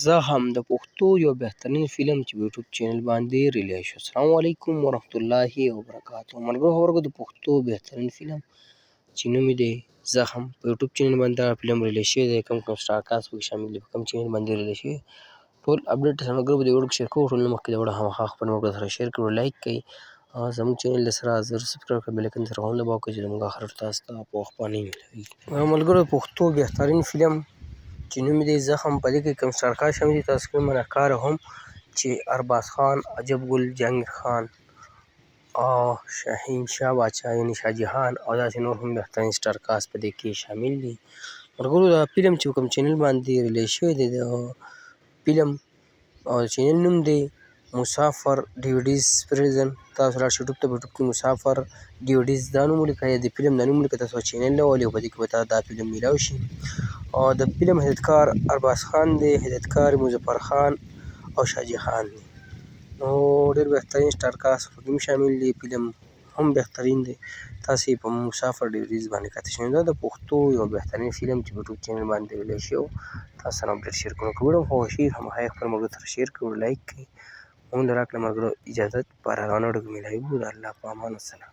زخم د پښتو یو بهترین فلم چې په یوټیوب چینل باندې ریلیز شو. السلام علیکم ورحمت الله وبرکاته. ملګرو خبرو د پښتو بهترین فلم چې نوم یې دی زخم په یوټیوب چینل باندې دا فلم ریلیز شوی دی. کوم کوم سټار کاست پکې شامل دي، په کوم چینل باندې ریلیز شوی، ټول اپډیټ ملګرو په دې ویډیو کې شیر کوو. ټول مخکې دا ویډیو خامخا خپل ملګرو سره شیر کړو، لایک کړئ او زموږ چینل له سره زر سبسکرایب کړئ، بیل ایکن سره هم دباو کړئ چې زموږ اخر تاسو ته په وخت باندې ملاویږي. ملګرو پښتو بهترین فلم چې نوم یې دی زخم، په دې کې کوم سټار کاست شامل دي تاسو کوم ښکاره هم چې ارباز خان، عجب ګل، جهانګیر خان او شاهین شاه باچا یعنې شاه جهان او داسې نور هم بهترین سټار کاست په دې کې شامل دي. ملګرو دا فلم چې کوم چینل باندې ریلیز شوی دی، د فلم او چینل نوم دی مسافر ډي وي ډیز پریزن. تاسو لاړ شئ یوټیوب ته، په یوټیوب کې مسافر ډي وي ډیز دا نوم ولیکئ یا د فلم دا نوم ولیکئ، تاسو به چینل راولي او په دې کې به تاسو دا فلم میلاو شي. او د فلم هدایتکار ارباز خان دی، هدایتکار مظفر خان او شاه جهان دی. نو ډېر بهترین سټار کاست پکې هم شامل دی، فلم هم بهترین دی. تاسو یې په مسافر ډي وي ډیز باندې کتی شئ. دا د پښتو یو بهترین فلم چې په یوټیوب چینل باندې ریلیز شوی، تاسو سره اپډیټ شیر کړو. که ویډیو مو خوښه شي خامخا یې خپل ملګرو سره شیر کړئ، لایک کړئ. موږ له راکړه ملګرو اجازت په روانه ویډیو کې ملاویږو. د الله په امان. والسلام.